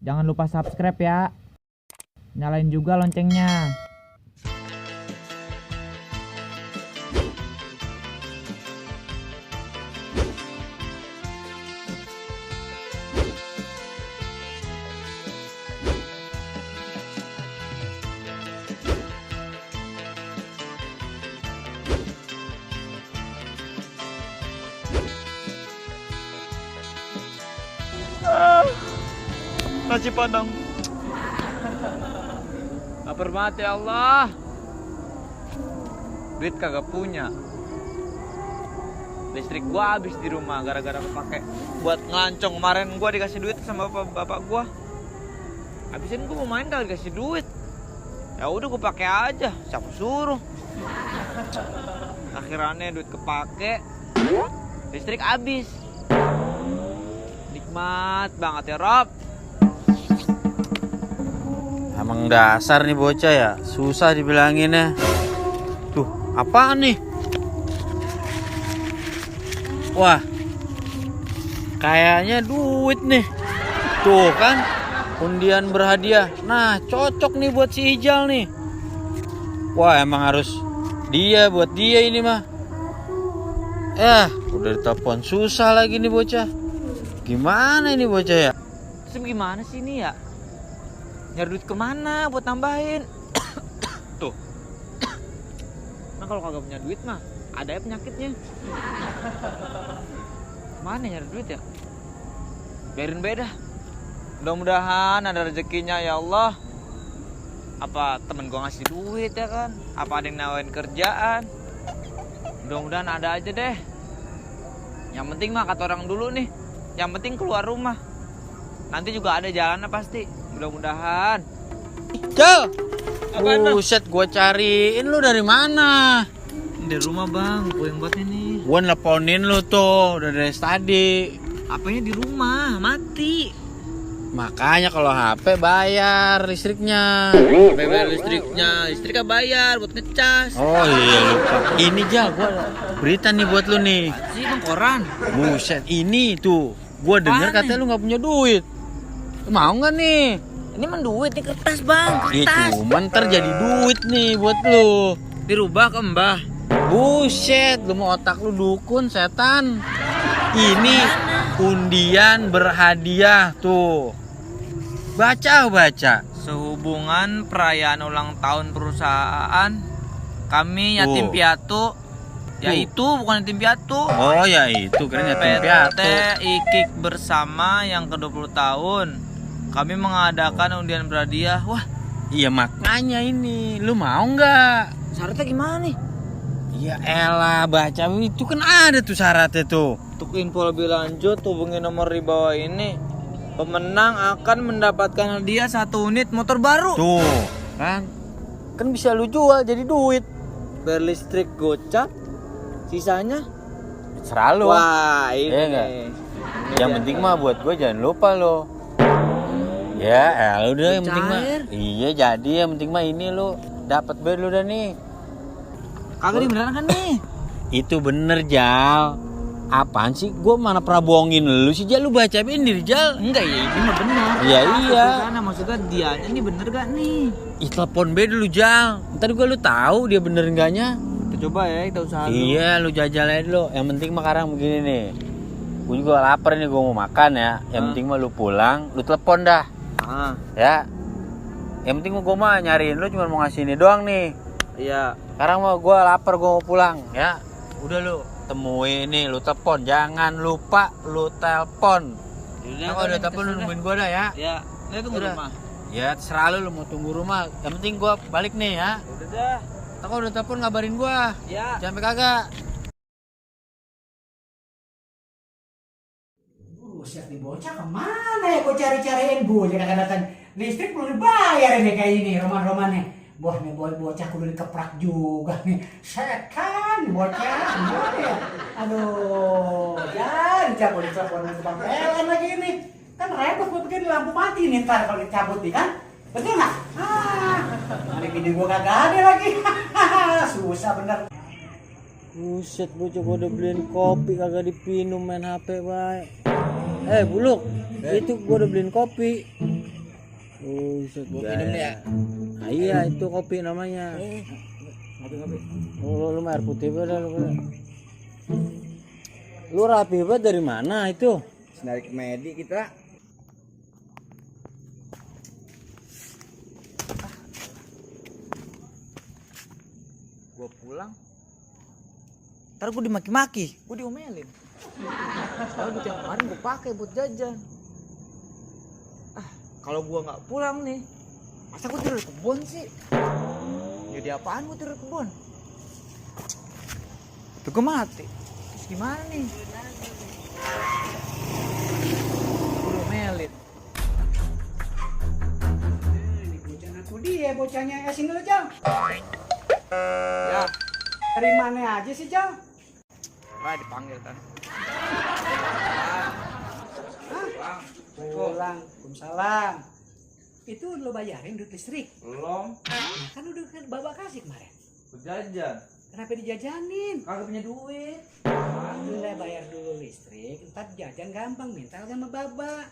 Jangan lupa subscribe ya. Nyalain juga loncengnya. Nasi padang. Lapar banget ya Allah. Duit kagak punya. Listrik gua habis di rumah gara-gara kepake buat ngelancong. Kemarin gua dikasih duit sama bapak gua. Habisin gua mau main kagak dikasih duit. Ya udah gua pakai aja, siapa suruh. Akhirannya duit kepake, listrik habis. Nikmat banget ya Rob. Emang dasar nih bocah ya, susah dibilanginnya. Tuh, apaan nih? Wah, kayaknya duit nih. Tuh kan, undian berhadiah. Nah, cocok nih buat si Ijal nih. Wah, emang harus buat dia ini mah. Udah ditelepon susah lagi nih bocah. Gimana ini bocah ya? Terus gimana sih ini ya? Nyari duit kemana buat nambahin? Tuh. Nah kalau kagak punya duit mah ada ya penyakitnya. Mana nyari duit ya? Biarin beda. Mudah-mudahan ada rezekinya ya Allah. Apa temen gua ngasih duit ya kan? Apa ada yang nawarin kerjaan? Mudah-mudahan ada aja deh. Yang penting mah kata orang dulu nih, yang penting keluar rumah. Nanti juga ada jalannya pasti. Mudah-mudahan. Jal, buset gua cariin lu dari mana? Di rumah bang, gue yang buat ini. Gua nelponin lu tuh udah dari tadi. HP-nya di rumah, mati. Makanya kalau HP bayar listriknya. Bayar listriknya, listriknya bayar buat ngecas. Oh iya lupa. Ini Jal, gua ada berita nih buat lu nih. Sih bang koran. Buset, ini tuh. Gua denger Apaan katanya lu gak punya duit. Lu mau gak nih? Ini mah duit, ini kertas bang, Itu kertas. ntar jadi duit nih buat lu. Dirubah ke mbah. Buset, lu mau otak lu dukun setan. Ini undian berhadiah tuh. Baca. Sehubungan perayaan ulang tahun perusahaan kami yatim piatu. Yaitu bukan yatim piatu. Oh ya itu keren yatim piatu. PT IKIK bersama yang ke-20 tahun. Kami mengadakan undian berhadiah. Wah, Iya makanya ini, lu mau nggak? syaratnya gimana nih? Ya elah baca itu kan ada tuh syaratnya tuh. Untuk info lebih lanjut hubungi nomor di bawah ini. Pemenang akan mendapatkan hadiah 1 unit motor baru. Tuh kan, kan bisa lu jual jadi duit. Bayar listrik gocap, sisanya Selalu. wah ini. Iya nggak? Yang penting mah buat gue jangan lupa lo. Ya, udah yang penting mah. Iya jadi yang penting mah ini lo dapat bayar lu dah nih. Kagak nih beneran kan nih? Itu bener Jal. Apaan sih? Gue mana pernah bohongin lu sih Jal, lu baca ini Jal. Enggak ya, ini mah bener. Iya iya. Karena maksudnya dia ini bener gak nih? Ih telepon be dulu Jal. Ntar gue lu tahu dia bener enggaknya. Kita coba ya, kita usaha dulu. Iya lu jajal aja dulu. Yang penting mah sekarang begini nih. Gue juga lapar nih, gue mau makan ya. Yang penting mah lu pulang, lu telepon dah. Ya. Yang penting gue mah nyariin lu cuma mau ngasih ini doang nih. Iya. Sekarang mah gue lapar, gue mau pulang ya. Udah lu temuin nih, lu telepon. Jangan lupa lu telepon. Nah, kalau udah telepon lu nungguin gue dah ya. Ya, ini tunggu Udah. rumah. Ya terserah lu mau tunggu rumah. Yang penting gue balik nih ya. Udah dah. Ntar kalau udah telepon ngabarin gue. Ya. Jangan sampai kagak. Buset nih bocah kemana ya? Gue cari-cariin gue jadi kadang-kadang listrik belum dibayar ini kayak ini roman-romannya. Wah nih bocah kudu dikeprak juga nih. Setan bocah gimana ya? Aduh, jangan cabut ditelepon ke Bang Pelan lagi ini. Kan repot gue bikin lampu mati nih ntar kalau dicabut nih kan. Betul nggak? Ini bini gue kagak ada lagi. Susah bener. Buset bocah, gua udah beliin kopi kagak dipinum, main HP baik. Buluk, itu gua udah beliin kopi. Buset, Gua minum deh ya. Nah, iya itu kopi namanya. Ngopi-ngopi. Lu air putih pada lu pada. Lu rapi banget dari mana itu? Dari Medi kita. Gue pulang, ntar gue dimaki-maki, gue diomelin. Soalnya duit yang kemarin gue pakai buat jajan. Kalau gue nggak pulang nih, masa gue tidur di kebun sih? Jadi apaan gue tidur di kebun? Tuh gue mati. Terus gimana nih? Gue diomelin. Ini bocah aku dia, bocahnya sini lu, Jang. Ya, Dari mana aja sih, Jang? lah dipanggil kan. Pulang. Waalaikumsalam. Itu lo bayarin duit listrik? Belum, Nah, kan udah Bapak kasih kemarin. jajan. Kenapa dijajanin? Kagak punya duit. Udah bayar dulu listrik, ntar jajan gampang, minta sama Baba.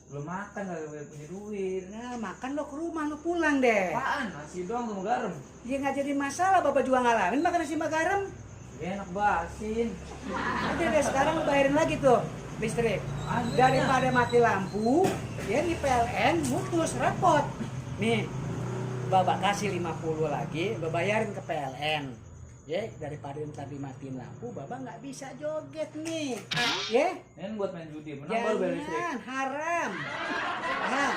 Belum makan, kagak punya duit. Nah, makan lo ke rumah, lo pulang deh. Apaan? Nasi doang sama garam. Ya nggak jadi masalah, Bapak juga ngalamin makan nasi sama garam. Ya, enak basin. Udah deh, sekarang lo bayarin lagi tuh listrik. Daripada mati lampu, ya di PLN mutus, repot. Nih, Bapak kasih 50 lagi, lo bayarin ke PLN. Ya, daripada ntar dimatiin lampu, Bapak nggak bisa joget nih. Ya, Ini buat main judi, menang baru bayar listrik. jangan, haram. Paham?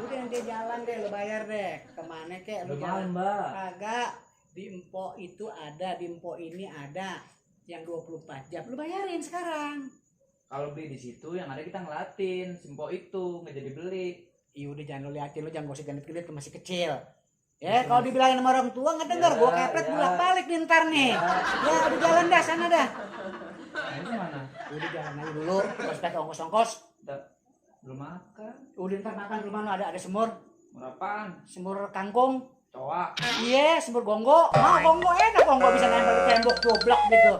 Udah dia jalan deh, lo bayar deh. Kemana kek lo Udah jalan? malam, Mbak. Kagak. Di Empo itu ada, di Empo ini ada yang 24 jam. Lo bayarin sekarang. Kalau beli di situ yang ada kita ngelatin, simpo itu nggak jadi beli. Iya udah jangan lo liatin, lo jangan gosip genit-genit, lo masih kecil. Ya kalau dibilangin sama orang tua nggak denger, gua kepret bolak balik nih ntar nih. Ya udah jalan dah sana dah. Nah, itu mana? Udah jalan aja dulu, prospek ongkos-ongkos. Belum makan. Udah ntar makan rumah lo ada semur, Berapaan? semur kangkung. Coak. Iya, semur gonggo. Gonggo enak, gonggo bisa nempel di tembok goblok gitu.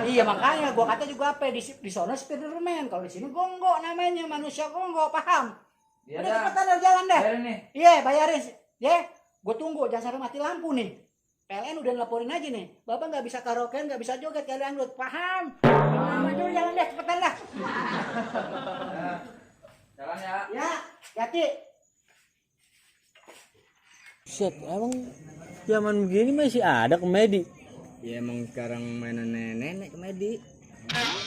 Iya makanya gua kata juga apa di sono Spiderman, kalau di sini gonggo namanya, manusia gonggo, paham? Iya Udah dah. cepetan lo jalan deh. Bayarin nih. Iya, bayarin. Ya, gue tunggu jangan sampai mati lampu nih. PLN udah laporin aja nih. Bapak nggak bisa karaokean, nggak bisa joget kali anggut, paham? Maju jalan deh, cepetan dah. Jalan ya. Ya, hati. Set, emang zaman begini masih ada komedi. Ya emang sekarang mainan nenek komedi.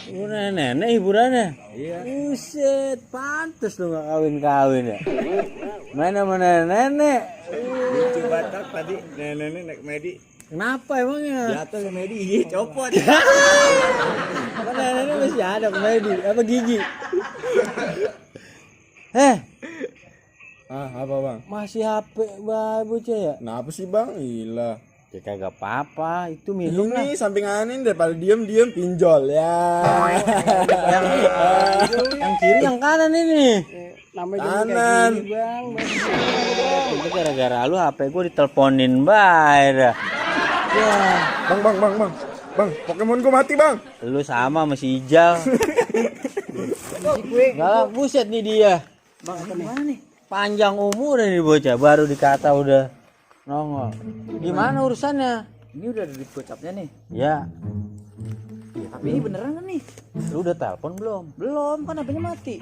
Nenek hiburannya. Iya. Buset, pantes lu gak kawin-kawin ya. Main sama nenek. Lucu batak tadi nenek naik komedi. Kenapa emangnya? Jatuh komedi, iya copot. Apa neneknya masih ada komedi? Apa gigi? Apa bang? Masih HP bocah ya? Kenapa sih bang? Gila. Ya kagak apa-apa, itu minum lah. Ini sampinganin daripada diem pinjol ya. Yang kiri yang kanan ini. Kanan. Itu gara-gara lu HP gue diteleponin bayar. Ya, Bang, Pokemon gua mati bang. lu sama masih hijau. Enggak lah, buset nih dia. Bang, gimana nih? Panjang umur nih bocah, baru dikata udah nongol. Gimana urusannya? Ini udah ada di gocapnya nih. Ya, Tapi ini beneran kan nih? lu udah telepon belum? Belum, kan HP-nya mati.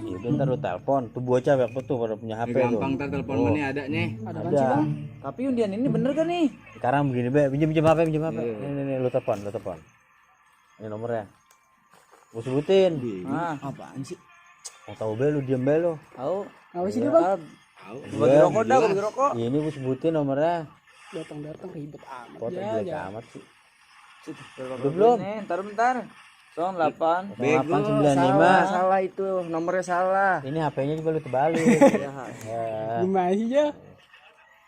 Ya udah ntar lu telepon. Tuh bocah apa tuh pada punya HP tuh. Gampang ntar telepon mana ada nih. Ada apaan sih, Bang? Tapi undian ini bener kan nih? Sekarang begini, Be, pinjam HP. Nih, lu telepon. Ini nomornya. Gua sebutin. Apaan sih? Mau tahu Be, lu diam Be lu. Tahu. Apa sih Ya, dia, Bang? Bagi rokok dah, bagi rokok. Ini gua sebutin nomornya. Datang-datang ribet amat. Foto jelek amat sih. Udah belum? Nih, bentar. 08. 0895. Salah itu, nomornya salah. Ini HP-nya juga lu terbalik. Ya. Gimana sih, Ja?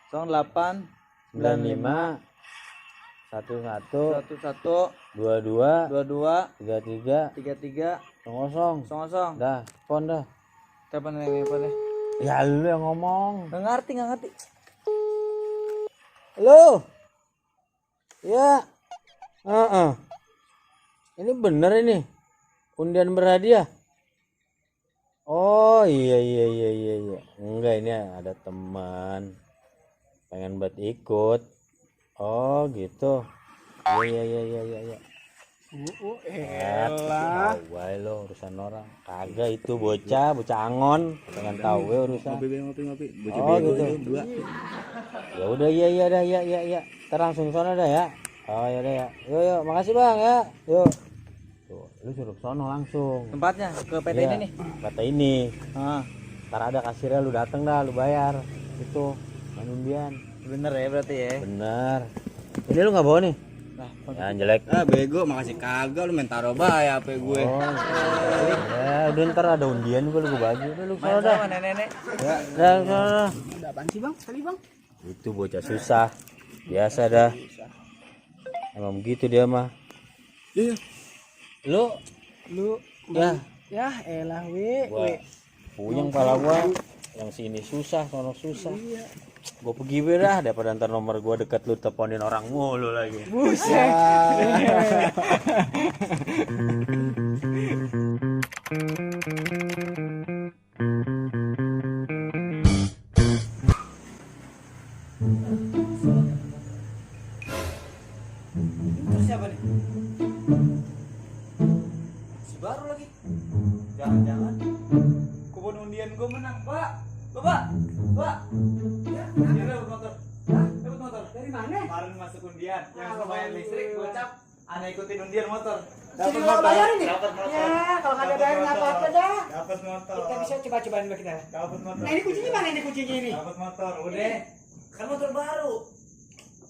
08 95 11 11 22 22 33 33 00. 00. Dah, telepon dah. Telepon ini apa deh? Ya lu yang ngomong. Nggak ngerti. Halo. Ya. Ini bener ini. Undian berhadiah. Oh iya. Enggak, ini ada teman pengen buat ikut. Oh gitu. Iya. Elah. Tahu lo urusan orang. Kagak itu bocah angon pengen tahu we urusan. Ngopi. Bocah Oh bego gitu. itu, dua. Ya udah iya dah ya. Ntar langsung sono dah ya. Oh ya udah ya. Yuk, makasih Bang ya. Yuk. Tuh, lu suruh sono langsung. Tempatnya ke PT Iya, ini nih. PT ini. Ah, Ntar ada kasirnya, lu dateng dah, lu bayar. Itu manundian. bener ya berarti ya. Bener. Ini lu nggak bawa nih? Nah, Yang jelek. Ah bego, makasih kagak lu main taruh bayar HP gue. Oh, ya udah ntar ada undian juga lu bagi. Udah lu sono main dah. sama nenek-nenek. Ya, dah sono. Ada apaan sih bang? Sekali bang. Itu bocah susah. Biasa dah. Emang begitu dia mah. Iya. Lu ya Ya elah we. gua puyeng pala gua. Yang sini susah, sono susah. Gua pergi be dah daripada ntar nomor gua deket lu teleponin orang mulu lagi. Buset. Terus siapa nih? Si baru lagi. Jangan-jangan kupon undian gue menang, Pak. Bapak. Ya, dapat motor. Dapat motor. Dari mana? Kemarin masuk undian. Yang lumayan listrik, gocap. Ana ikutin undian motor. Jadi lo bayarin nih? Dapat motor. Ya kalau nggak ada bayar nggak apa-apa dah. Dapat motor. Kita bisa coba-cobain dulu kita. Dapat motor. Nah ini kuncinya mana ini kuncinya ini? Dapat motor. Udah. Kan motor baru.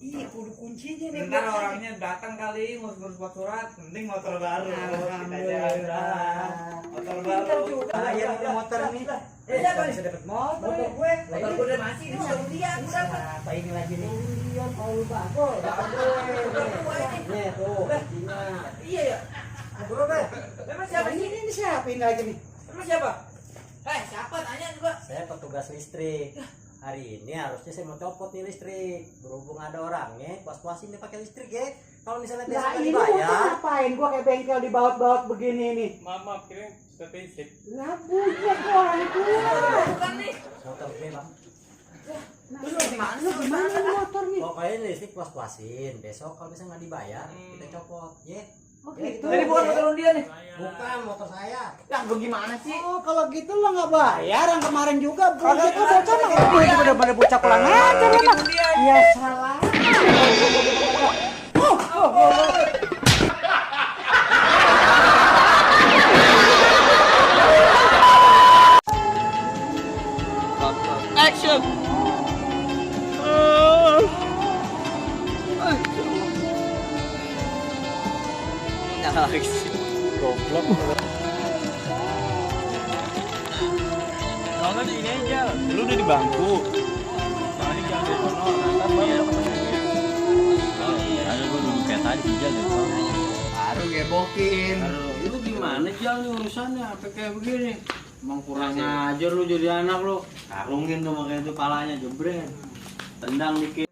Iya kudu kuncinya nih. Bentar orangnya datang kali ngurus-ngurus buat surat. Penting motor baru. Kita jalan. Motor baru. Bayar udah motor nih. Siapa nih? Bisa dapat motor Motor gue. Motor gue udah masih ini udah undian. Apa ini lagi nih? Iya kalau lu bagus. Dapat gue. Nih tuh kuncinya. Iya ya. Bro, Be. Emang siapa Siapa sih? ini siapa ini lagi nih? Emang siapa? Siapa? Tanya juga. Saya petugas listrik. Hari ini harusnya saya mau copot nih listrik. Berhubung ada orangnya, puas-puasin dia pakai listrik ya. Kalau misalnya Nah besok ini motor dibayar, ngapain? Gua kayak bengkel dibaut-baut begini nih. Maaf, kira statistik. Lah bukan orang itu. Bukan nih. motor gue bang. Terus lu gimana? Lu gimana nih motor nih? Pokoknya listrik puas-puasin. Besok kalau misalnya nggak dibayar, kita copot. Ya. Oh gitu. Ini bukan motor undian nih. Bukan motor saya. Yang gue gimana sih? Oh kalau gitu lo nggak bayar yang kemarin juga. Buset lo bocah mah nggak bener-bener bocah kurang ajar emang. Ya salah. Action. Goblok. Kalau di ini aja, lu udah di bangku. Tadi jangan di sono, ntar baru Ada gua duduk kayak tadi Jal dari sono. baru gebokin. Lu gimana Jal nih urusannya apa kayak begini? Emang kurang ajar lu jadi anak lu. Karungin tuh makanya itu palanya jebret. Tendang dikit.